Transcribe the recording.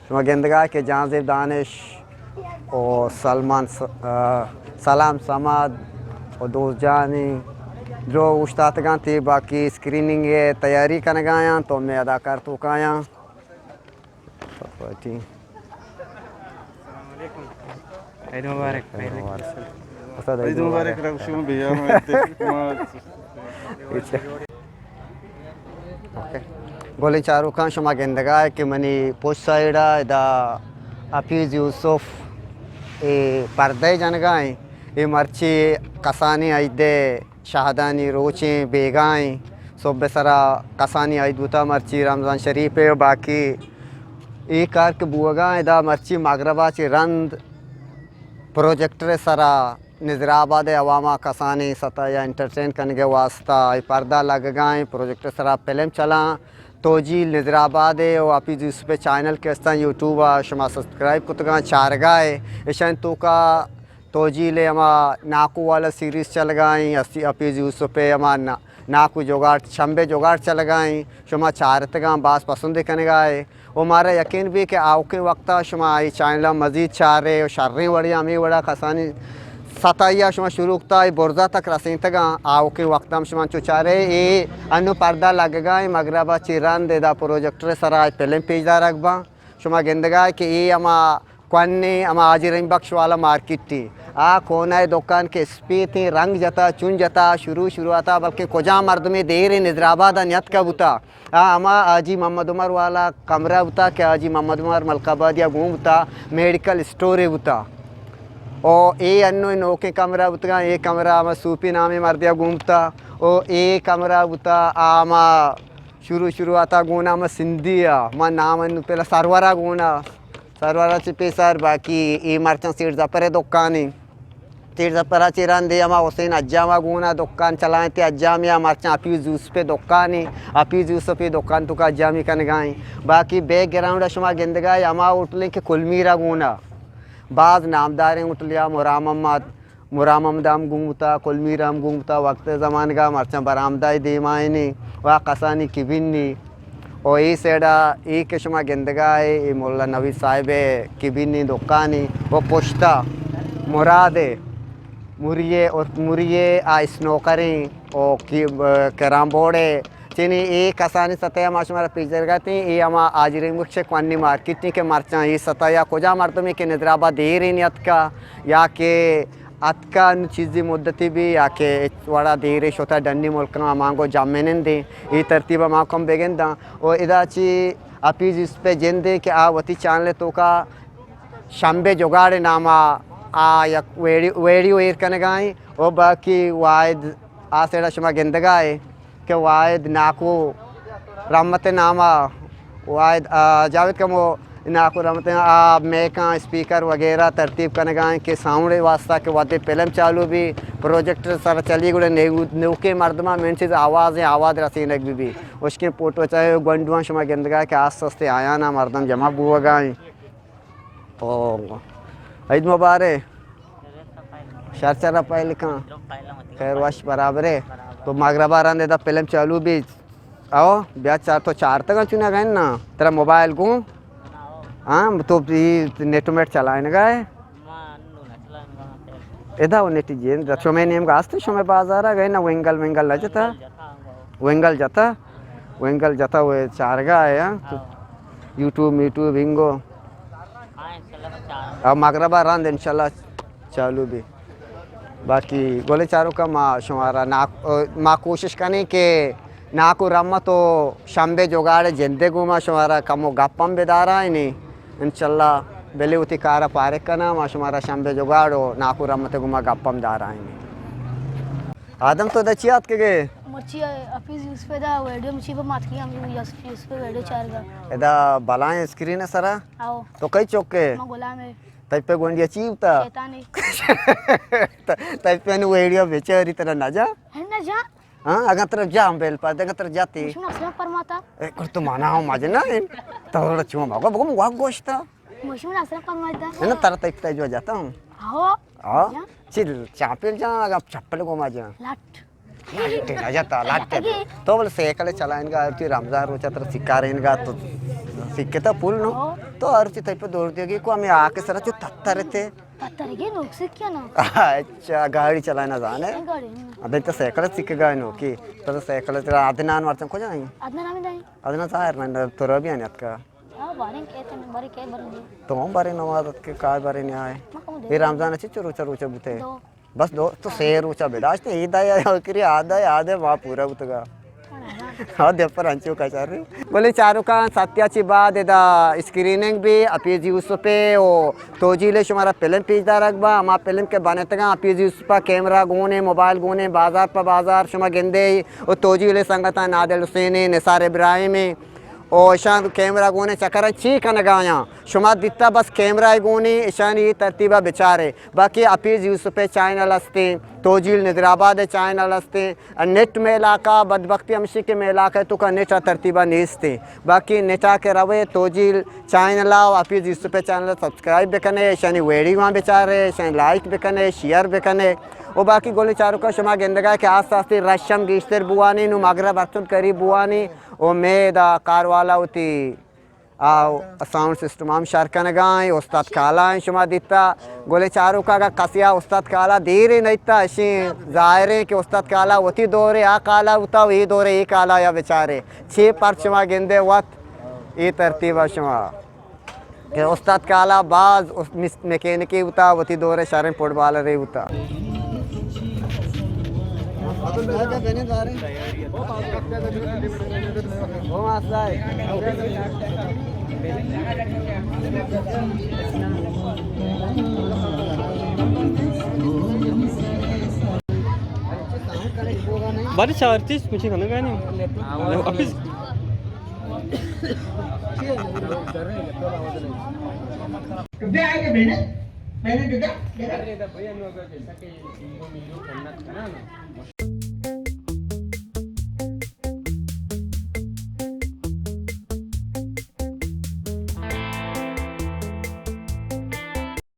شما گندگا کہ جہانزیب دانش و سلمان س-، آ، سلام صمد و دوست جانی درو اوشتاتگاں، تی باقی اسکریننگ تیاری کنگایاں تو میں اداکار توکایاں۔ عید مبارک۔ عید مبارک۔ استاد، عید عید مبارک۔ مبارک، رب شما بیام۔ اوکے۔ گلیں چاروکاں، شما گندگا ہے کہ منی پشت سائیڈا ادا حفیظ یوسف اے پردہ جنگا ہیں۔ اے مرچی کسانی عید شہدانی روچیں بیگاہیں، صبح سرا کسانی عید بوتا، مرچی رمضان شریف ہے و باقی اے کار کہ بوگا ادا مرچی مغربا چی رند پروجیکٹر سرا نظر آباد ءِ عوام ءَ کسانیں سطح ءَ انٹرٹین کنگ ءِ واستہ اے پردہ لگگا ایں، پروجیکٹ ءِ سرا فلم چلاں۔ توجیل نظر آباد ءِ و حفیظ یوسف ءِ چینل کہ استاں یوٹیوب ءَ شما سبسکرائب کتگاں، چارگا ءِ اشانی توکا توجیل ءِ ہما ناکو والا سیریز چلگا ایں، حفیظ یوسف ءِ ہما نا-، ناکو جگاڑ، شمبے جگاڑ چلگا ایں، شما چارتگاں باز پسند کنگا ءِ۔ و مارا یقین بی کہ آؤکیں وقتا شما آئی چینل ءَ مزید چارے و شریں وڑے ہمے وڑا کسانی ستائی ءَ شما شروع کتا، اے برزا تک رسینتگاں، آؤکیں وقتا ہم شما چو چارے۔ اے انو پردہ لگگا ایں، مغرب ءَ چی رند ادا پروجیکٹر ءِ سرا اے فلم پیش دارگ باں۔ شما گندگا کہ اے ہما کونے ہما حاجی رحیم بخش والا مارکیٹ تی۔ آ کونا ءِ دکان کہ اسپیتیں رنگ جتا، چون جتا، شروع شروعاتا بلکہ کجام مردمے دیرے نظر آباد ءَ نیتکا بوتا۔ آ ہما حاجی محمد عمر والا کمرہ بوتا کہ حاجی محمد عمر ملک آبادی ءَ گون بوتا، میڈیکل اسٹورے بوتا۔ او اے انو نوکیں کمرہ بوتگاں، اے کمرہ ہما صوفی نامیں مردے ءَ گون بوتا۔ او اے کمرہ بوتا، آ ہما شروع شروعاتا گونا ہما سندھی ءَ، ما نام انو پہلا سرورا گونا، سرورا چہ پیسر باقی اے مرچاں سیٹھ ظفر ءِ دکانے۔ سیٹھ ظفر ءَ چہ رند اے ہما حسین حجام ءَ گونا دکان چلائینتے، حجام ءَ مرچاں حفیظ یوسف ءِ دکانے، حفیظ یوسف ءِ دکان توکا حجامی کنگا ایں۔ باقی بیک گراؤنڈ ءَ شما گندگا اے ہما ہوٹلیں کہ کلمیر ءَ گونا باز نامداریں ہوٹلے ءَ مرام محمد، مرام محمد ہم گون بوتا، کلمیر ہم گون بوتا، وقت ءِ زمانگا مرچاں برآمدہ ءِ دیما ایں و کسانی کبنی و اے سائیڈا اے کہ شما گندگا اے، اے ملا نوید صاحب ءِ کبنی دکانی و پشتا مراد ءِ مری ءِ اور مری ءِ آ اسنوکریں و کی-، کیرم بورڈ ءِ چنی اے کسانی سطح ءَ ما شمارا پیش دارگا اتیں، اے ہما حاجی رحیم بخش ءِ کوہنیں مارکیٹ ایں کہ مرچاں اے سطح ءَ کجا مردمے کہ نظر آباد دیرے نیتکا یا کہ اتکا نوں چیزے مدتے بی یا کہ ہچ وڑا دیرے شتا ڈنی ملکاں ہمانگو جمینندیں، اے ترتیب ءَ ما کم بگنداں۔ و ادا چی حفیظ یوسف ءِ جندے کہ آ وتی چینل ءِ توکا شمبے جگاڑ ءِ نام ءَ آ یک ویڈیو، ویڈیو ایر کنگا ایں و باقی واحد آ سائیڈا شما گندگا اے کہ واحد ناکو رحمت ءِ نام ءَ واحد، آ، جاوید کمو ناکو رحمت ءِ آ میکاں اسپیکر وغیرہ ترتیب کنگا ایں کہ ساؤنڈ ءِ واستہ کہ وھدے فلم چالو بی، پروجیکٹر سر چلی گڑا نیو-، نوکیں مردماں مین چیز آواز ایں، آواز رسینگ بہ بی۔ اشکیں پوٹو چاہے گونڈواں شما گندگا کہ آست آست آیانا مردم جمع بوگا ایں۔ او، عید مبارک۔ شر شر پہل کن۔ خیر وش برابر ہے۔ تو مغرب ءَ رند ادا فلم چالو بی۔ او، بیا چار تو چارتگا چونا گئے نا۔ ترا موبائل گوں؟ ہاں، تو اے نیٹ میٹ چلائنگا ہے؟ ادا و نیٹ جین، شمے نیمگا است، شمے بازارا گئے نا، وینگل وینگل نہ جتا؟ وینگل جتا؟ وینگل جتا و چارگا ہے، ہاں؟ تو یوٹیوب میٹیوب ہنگو؟ ہاں، انشاءاللہ چار۔ آ، مغرب ءَ رند انشاءاللہ چالو بی۔ باقی گلیں چاروکاں، ما شمارا نا-، ما کوشش کنیں کہ ناکو رحمت و شمبے جگاڑ ءِ جندے گوں ما شمارا کمو گپ ہم بدارائینیں۔ انشاءاللہ بلے وتی کار ءَ پارگ کناں، ما شمارا شمبے جگاڑ و ناکو رحمت ءِ گوں ما گپ ہم دارائینیں۔ آدم، تو ادا چی آتکگے؟ مرچی حفیظ یوسف ءِ ادا ویڈیو، مرچی پہ ماتکی ہم یوسف، یوسف ءِ ویڈیو چارگا۔ ادا بلائیں اسکرین ءِ سرا؟ آؤ۔ تو کئی چکے؟ ما غلام ہے۔ تئی پہ گونڈیا چی بوتا؟ شیطان ہے۔ ت-، تئی پہ نو ویڈیو بیچاری ترا نہ جا؟ ہے نہ جا؟ ہاں، اگاں ترا جا ہم بیل پا، اگاں ترا جاتی۔ مشمن اصلاً فرماتا۔ اے، کر تو مانا ہم ماجے نا، اے، تو چون مگو، بگو، مگو گوشتا۔ مشمن اصلاً فرماتا۔ ہے نا، ترا تئی پتا جو جاتا ہوں۔ آؤ۔ ہاں؟ جا۔ چی چاپل جا، اگاں چپل گو ما جا۔ لٹ۔ لٹ نہ جتا، لٹ۔ تو بل سائیکل چلائینگا، تی رمضان روچا ترا سکارینگا تو۔ سکتا پول نو؟ ہاں۔ تو ہر چی تئی پہ دور دیگی کو ہمیں آ کے سرا چو تترتے۔ پترگی نوک سکیا نا؟ اچھا، گاڑی چلانا زانے؟ گاڑی نہ۔ ابھی تو سائیکل سکھگا نو کی۔ تو سائیکل چلا۔ عدنان مرچن کجا ہیں؟ عدنان ہمیں دائیں۔ عدنان ظاہر نہ تو ربی آنے اتکا۔ ہاں، باریں کہتے ہیں، باریں کہے باریں نہیں۔ تو ہم باریں نماز اتکے، کائے باریں نہیں آئے۔ یہ رمضان چی چو روچا روچا بوتے؟ دو۔ بس دو، تو سے روچا بداشت، عید آیا، آخری عید آیا، عید ما پورا بوتگا۔ ہاں، دے پر انچو کچاری۔ بولے چاروکاں، ستیا چی بعد ادا اسکریننگ بھی حفیظ یوسف ہے، او توجیل شمارا فلم پیش دارگ با، ہما فلم کے بنتگا حفیظ یوسف پا کیمرہ گونے، موبائل گونے، بازار پہ بازار شما گندے، او توجیل سنگتاں نادل حسین، نثار ابراہیم، او اشان کیمرہ گونے چکر چی کنگایاں؟ شما دیتا بس کیمرہ گونے، اشانی ترتیبہ بچارے۔ باقی حفیظ یوسف ءِ چینل ہستیں، توجیل نظر آباد ءِ چینل ہستیں۔ نیٹ مئے علاقہ، بدبختی ہمشی کہ مئے علاقہ ءِ توکا نیٹ ءِ ترتیبا نیستیں۔ باقی نیٹا کہ روے، توجیل چینل ءَ و حفیظ یوسف ءِ چینل ءَ سبسکرائب بکنے، اشانی ویڈیواں بچارے، اشانی لائک بکنے، شیئر بکنے۔ و باقی گل چاروکا شما گندگا کہ آستے آستے رش ہم گیشتر بوانی، نو مغرب ہرچند قریب بوانی، و مئے دا کاروالا وتی آ ساؤنڈ سسٹم ہم شر کنگا ایں، استاد کالا ایں، شما دیتا۔ گل چاروکا اگا کسیا استاد کالا دیرے نیتا، اشیں ظاہریں کہ استاد کالا وتی دورے آ کالا ہوتا و اے دورے اے کالا یا بچارے۔ چے پرچ شما گندے وت اے ترتیبا شما کہ استاد کالا باز اس-، مس-، میکینکی ہوتا، وتی دورے شریں فٹبالرے ہوتا۔ بارے چار چیز مجھے کھانا کھانے۔ بیا آگے بہن، بہن بیٹا، بیٹا۔